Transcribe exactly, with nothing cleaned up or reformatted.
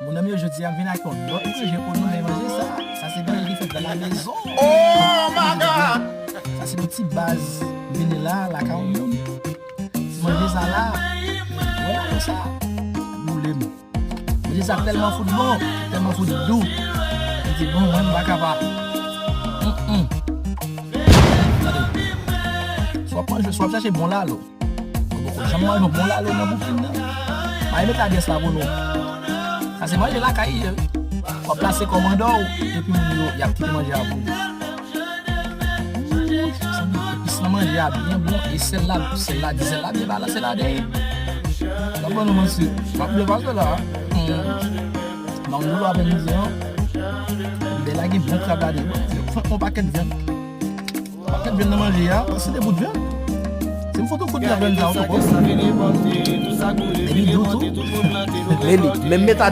Mon ami, jodi a m vin ak yon lòt manje pou nou, men manje sa, sa se manje ki fèt nan la mezon. Oh my God! Sa se yon ti baz vini la, lakay yon moun. Ti manje sa la, wè la, sa boule m. Manje sa tèlman fout bon, tèlman fout dou. Li di bon, mwen m pa kapab. Mm, mm. Tande. Si w ap manje, si w ap chache bon lalo, ou poko janm manje yon bon lalo nan Boukin nan. Mwen met adyès la pou nou. Sa se manje lakay li ye. W ap plase kòmandè w, epi moun yo, y ap kite manje a pou ou. Epis nan manje a byen bon, e sèl la, sèl la, dizèl la byen balanse ladan. N ap ban nou manti. M ap byen pase la. Hmm. Nan dlo aprèmidi an, bèl la gen bon krab ladan. Fòk yon pakèt vyann. Pakèt vyann nan manje a, paske de bout vyann. Se m foto kout nan vyann sa, ou poko. Epi dlo tou. Men li, menm meta